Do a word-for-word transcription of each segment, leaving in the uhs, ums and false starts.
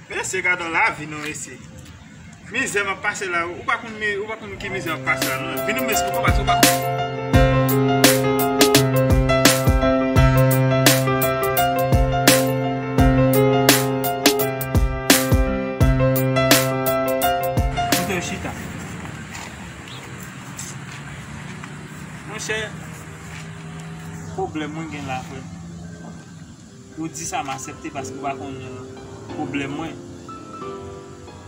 Mesye, gade lavi nou, mesye. Mizè m ap pase la, ou pa konn mi-, ou pa konn ki mizè m ap pase la, non. Vin nou m esplike w, paske ou pa konn. Monchè, pwoblèm mwen gen la, frè. Ou di sa, m aksepte paske ou pa konn pwoblèm mwen.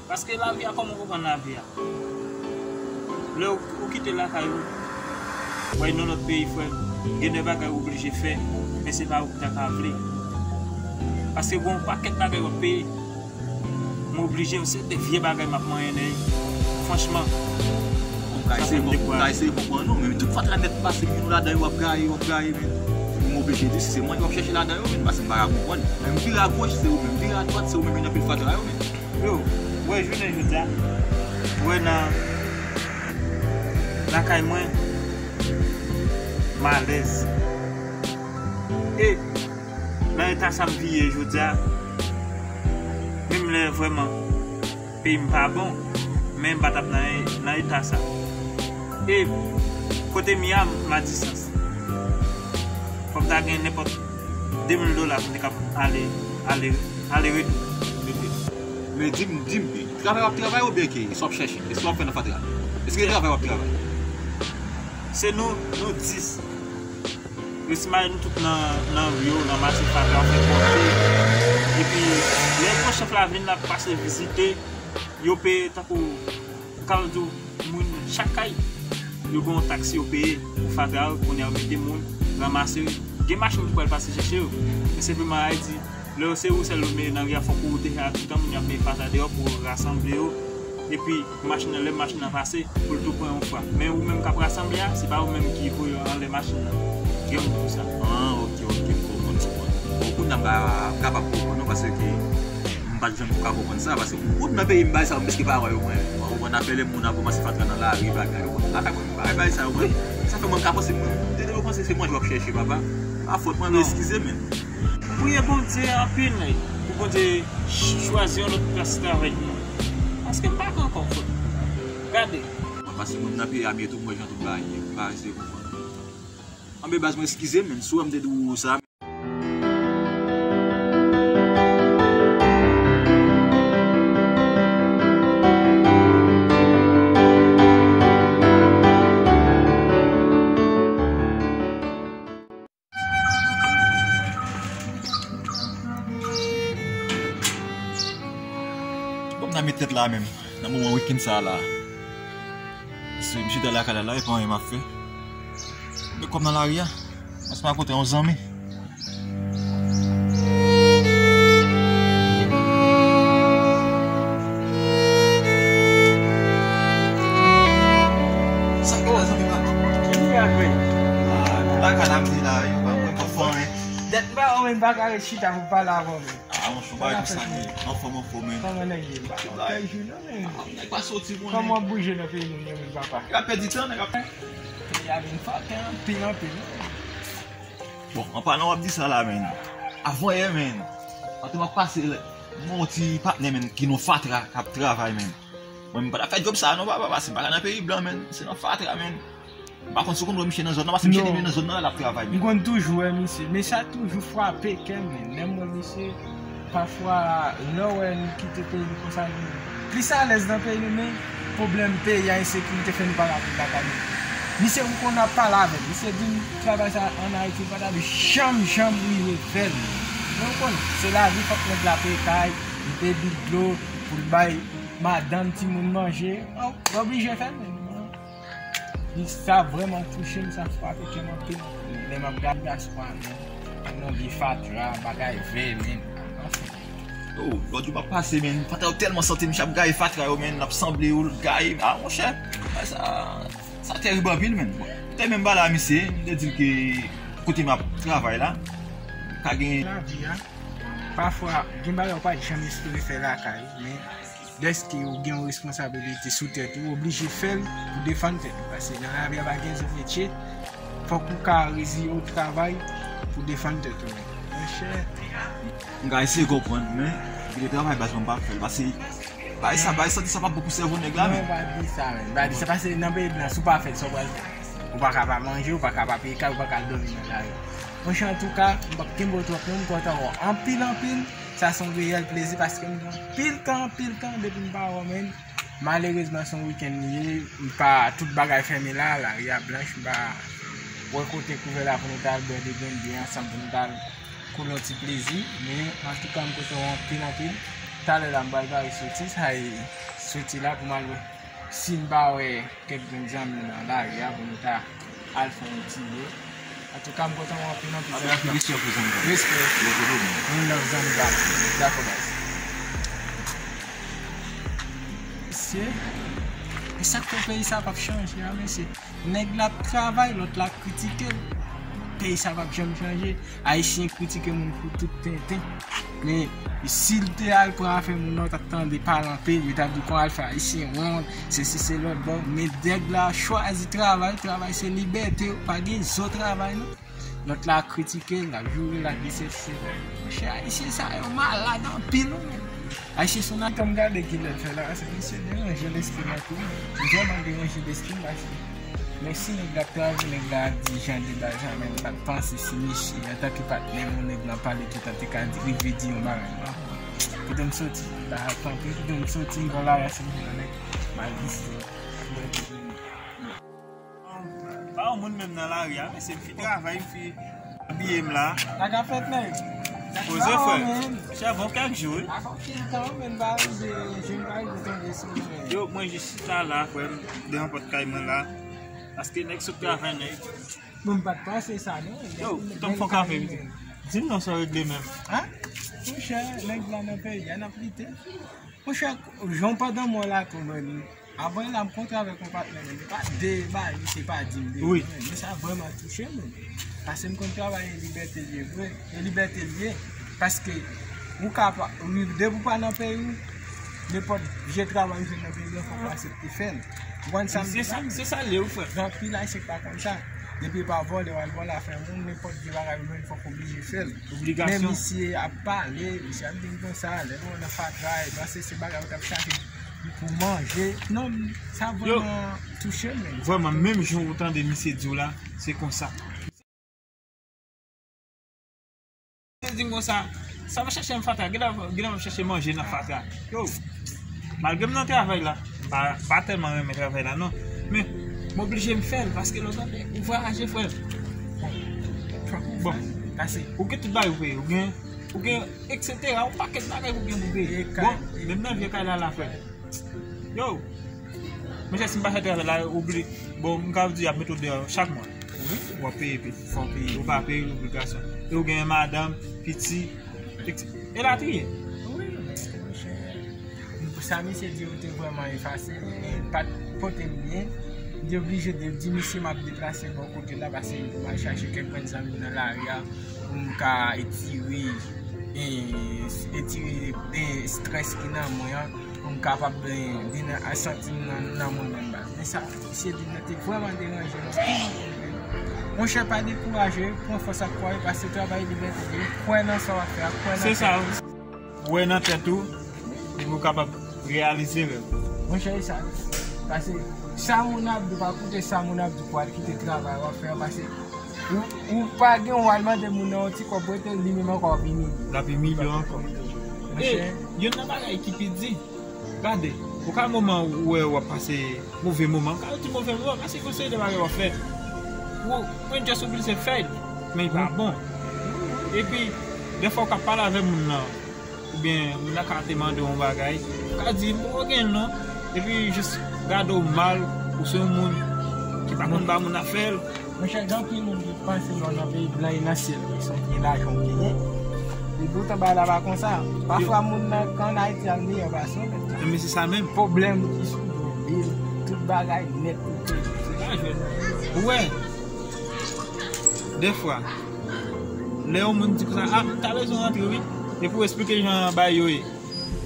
Paske lavi a, kòman w konprann lavi a? Lè w, ou kite lakay ou, w al nan lòt peyi, frè, gen de bagay ou oblije fè, men se pa ou ki ta ka vle. Paske gen yon pakèt bagay w ap peye. M oblije, se de vye bagay m ap manyen, nèg. Franchman, sa fè m dekouraje. M ka eseye konprann ou, men tout fatra nèt pase, men nou ladan yo, w ap gaye, w ap gaye, men. M oblije di, si se mwen ki w ap chèche ladan yo, men, paske m pa ka konprann. Men m vire agoch, se ou menm, vire adwat, se ou menm, nan pil fatra yo, men. Yo, wè, jounen jodi a, wè nan lakay mwen, m alèz. E nan eta sa m vire jodi a, menm lè vrèman peyi m pa bon, men m pa t ap nan, nan eta sa. E kote m ye a, m a distans. Fò m ta gen nenpòt de mil dola pou m te kab ale, ale, ale retou. Men di m, di m, travay w ap travay oubyen ke sa w ap chèche? E sa w ap fè nan fatra? Èske se travay w ap travay? Se nou, nou dis. Yo simaye nou tout nan, nan ri yo, nan mache fatra, fè pòte. Epi, lè gwo chèf la vin, l ap pase vizite, yo peye tankou, ka di w, moun chak kay, yo gen yon taks yo peye pou fatra yo, kounye a yo mete moun, ranmase, gen machin ki pral pase chèche yo. Men senpleman, Ayiti, lè yo se ou sèl yo mete nan ri a, fòk ou te fè ak toutan moun y ap mete fatra deyò pou yo rasanble yo. Epi, machin nan, lè machin nan pase, pou l tou pran yon fwa. Men ou menm k ap rasanble a, se pa ou menm ki voye yo anlè machin nan. Gen moun pou sa. Ah, ok, ok, m konprann, m konprann. Bon, kounye a m pa kapab konprann non, paske m pa t janm ka konprann sa, paske m, m nan peyi m bay sa, m prèske pa wè yo mwen. Ou konprann, apre lè moun ap ranmase fatra nan lari, bagay, ou konprann. Lakay mwen, m pa bay sa yo mwen. Sa fè mwen m ka panse, mwen, m te toujou panse se manje w ap chèche, papa. Pa fòt mwen, non, eskize, men. Priye Bondye anpil, nèg, pou Bondye ch-, chwazi yon lòt plas travay pou mwen. Paske m pa gen ankò, frè. Gade. Mwen pase moun nan piye a, m ye tou, mwen jan tout bagay ye. M pa eseye konprann. Anben baz, mwen eskize m, menm si w wè m te di w sa. Bon, m nan met tèt la menm, nan moman wikenn sa a la. Se m chita lakay la la, e pa anyen m ap fè. Men kòm nan lari a, m ap kontre yon zanmi. Sa k gen la, zanmi pa? Ki mirak, wi? Ah, lakay la m te la, wi, pa mwen, pa fò anyen. Dèt m pa wè w, men m pa ka ret chita pou pale avè w, men. Ah, monchè, bagay konsa, men. Anfòm, anfòm, men. Kòman nèg ye, m pa wè w kèk jou, non, men. Ah, nèg pa soti, konnen. Kòman w ap bouje nan peyi moun nan, men, papa? Nèg ap pèdi tan, nèg ap. Peyi a vin fòkè anpil, anpil, non. Bon, an palan w ap di sa la, men. Avan yè, men. Kote m ap pase, m wè yon ti patnè, men, ki nan fatra, k ap travay, men. Mwen, m pa t ap fè djòb sa a, non, papa, paske m pa ka nan peyi blan, men. Se nan fatra, men. M pa konn si w konn wè misye nan zòn nan, paske misye te vin nan zòn nan, l ap travay, men. M konn toujou wè misye, men sa toujou frape kè m, men. Lè m wè misye, pafwa, lè w wè nou kite peyi nou konsa, nou plis alèz nan peyi nou, men pwoblèm peyi a, ensekirite fè nou pa ka vin lakay nou. Misye, ou konn ap pale avè l, misye di m travay sa ann Ayiti, li pa t ap janm, janm rive fè l. Men ou konn, se lavi, fòk nèg la peye kay, li peye bil dlo, pou l bay madanm, timoun manje, ou oblije fè l, men. Li, sa vrèman touche m, sa frape kè m anpil. M ap gade gason an, men. Nan vye fatra, bagay vè, men. Anfen. Oh, lòt jou m ap pase, men. Fatra yo tèlman santi, misye ap gaye fatra yo, men. L ap sanble yo, l gaye. Ah, monchè. Sa, sa terib anpil, men. Bon, m te menm pale a misye, m te di l ke kote m ap travay la, ka gen lavi a. Pafwa, gen bagay ou pa t janm espere fè lakay ou, men dèske ou gen yon responsabilite sou tèt ou, ou oblije fè l pou defann tèt ou. Paske nan lavi a pa gen zòt metye, fòk ou ka reziye w travay pou defann tèt ou. Monchè. M ka eseye konprann, men kite travay baz mwen pa fè l. Paske bay sa, bay santi sa pa bon pou sèvo nèg la, men. Non, pa di sa, men. Pa di sa, paske nan peyi blan, si w pa fè l, sa w pral fè. Ou pa ka pa manje, ou pa ka pa peye kay, ou pa ka al dòmi nan lari. Monchè, antouka, m p ap kenbe w twòp non, m kontan wè w anpil, anpil. Sa se yon reyèl plezi paske m gen anpil tan, anpil tan depi m pa wè w, men. Malerezman, se yon wikenn li ye, m pa, tout bagay fèmen la, lari a blanch, m pa wè kote kouvè la pou nou t al bwè de grenn byen ansanm, pou nou t al koule yon ti plezi. Men, antouka, m kontan wè w anpil, anpil. Talè la, m pral pare soti, sa e soti la pou m al wè si m pa wè kèk grenn zanmi nan lari a pou nou ta al fè yon ti je. Antouka, m kontan wè w anpil, anpil. Respè. Respè. One love, zanmi pa m. Dakò, baz. Mesye, e sa k fè peyi sa p ap chanje a, mesye? Nèg la ap travay, lòt la ap kritike l. Peyi sa p ap janm chanje. Ayisyen kritike moun pou tout tenten. Men, si l te al pran afè moun nan, w t ap tande pale anpil, yo t ap di kon al fè Ayisyen wont, sesi se lòt bò. Men nèg la chwazi travay, travay se libète w, pa gen zo travay non. Lòt la ap kritike l, l ap joure l, l ap di sesi se lòt. Monchè, Ayisyen sa yo malad anpil wi. Ayisyen se yon... Tan m gade kilè l fè la, se misye deranje lespri m anpil. Vrèman deranje lespri m, paske men si nèg la ap travay, nèg la ap di jan de bagay, men m pa t panse si misye, antanke patnè m, yon nèg nan pale toutan te ka di, rive di yon bagay. Non. Kite m soti, m ta kanpe, kite m soti, m pran lari a, si m vin nan nèg, m al vise. Pa yon moun menm nan lari a, men se m fi travay, m fi abiye m la. Sa ka fèt, nèg? Poze, frè. Chè, bon kèk jou, wi. Sa fè anpil tan, men m pa rive, je m pa rive tonbe sou li, men. Yo, mwen jis chita la, frè m, devan pòt kay mwen la. Paske nèg sot travay, nèg. Bon, m pa t panse sa, non. Yo, tan m fè kafe, di m non sa w regle menm. Hein? Monchè, nèg la nan peyi a, n ap lite. Monchè, jan w pandan mwen la tou, men, avan la, m kontre avèk yon patnè, men, li pa de, ba, li se pa di m de, wi, men, men sa vrèman touche m, men. Paske m konn travay e libète l ye vre, e libète l ye, paske ou ka pa, ou, depi w pa nan peyi w, nenpòt vye travay ou jwenn nan peyi w, fòk ou aksepte fè l. Ou konprann sa m di la? Se sa l ye, wi, frè. Gen anpil Ayisyen ki pa konn sa. Depi yo pa vòlè, yo al vòlè afè moun, nenpòt vye bagay ou jwenn, fòk ou oblije fè l. Obligasyon. Men misye ap pale, misye ap di m konsa, lè nou nan fatra, e panse se bagay ou t ap chache pou manje. Non, sa vrèman touche m, men. Vrèman, menm jan ou tande misye di w la, se konsa. Misye di m konsa, sa va chache m fatra, genlè, genlè m ap chache manje nan fatra. Yo, malgre m nan travay la, m pa, pa tèlman renmen travay la, non. Men, m oblije m fè l, paske lè w tande, ou vwayaje, frè. Bon, ou gen tout bagay pou peye, ou gen, ou gen, et cetera, yon pakèt bagay pou gen pou peye. Bon, menm nan vye kay la, la, frè. Yo, monchè, si m pa fè travay la, oubli. Bon, m ka di y ap mete w deyò chak mwa. Wi. W ap peye, peye. Fò w peye. Ou pa peye, obligasyon. E ou gen madanm, piti, et cetera. Elatriye. Wi, men, monchè, sa misye di yo te vrèman efase, men pa t pote m byen. M te oblije de di misye m ap deplase bò kote la, paske m al chache kèk grenn zanmi nan lari a pou m ka etire, e, etire, e, estrès ki nan mwen an. Pou m kapab, eh, vin a santi m nan, nan mwen menm baz. Men sa, misye di m nan te vrèman deranje m. Monchè, pa dekouraje, pran fòs ak kouraj, paske travay libète li ye. Kwè nan sa w ap fè a, kwè nan tèt ou. Se sa, wi. Kwè nan tèt ou, epi w kapab reyalize rèv ou. Monchè, e sa. Paske sa moun ap di, pa koute sa moun ap di pou al kite travay w ap fè a, paske ou, ou pa gen, w al mande moun nan yon ti kòb pou ete, li menm ankò ap imilye. L ap imilye w ankò. Monchè. E, youn nan bagay ki pi di, gade, ou ka moman ou wè w ap pase move moman, ou ka di move moman, paske gon seri de bagay w ap fè. Ou, ou just oblije fè l, men li pa bon. Epi, dèfwa ou ka pale avè moun nan, oubyen moun nan ka te mande w yon bagay, ou ka di, "Bon, ou gen l non," epi jis gade w mal, ou se yon moun ki pa konn ba moun afè l, Monchè, gen anpil moun ki panse lè w nan peyi blan e nan syèl, se yon pye lajan w genyen. E poutan bagay la pa konsa. Pafwa moun nan, kan Ayiti al meyè pase w. Men se sa menm. Pwoblèm ki sou yo, bil, tout bagay nèt. Ou wè, dèfwa, lè yon moun di konsa, ah, m ta bezwen rantre wi. Epi w esplike jan bagay yo ye.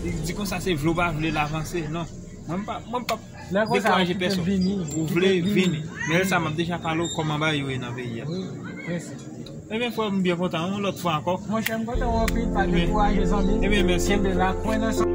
Li di konsa se vle ou pa vle l avanse. Non. Mwen m pa, mwen m pa dekouraje pèsonn. Ou vle vini. Men lè sa m ap deja pale w kòman bagay yo ye nan peyi a. Ebyen frè m byen kontan yon lòt fwa ankò. Monchè m kontan w anpil, pa dekouraje zanmi. Ebyen mèsi. Kenbe la, kwè nan sa.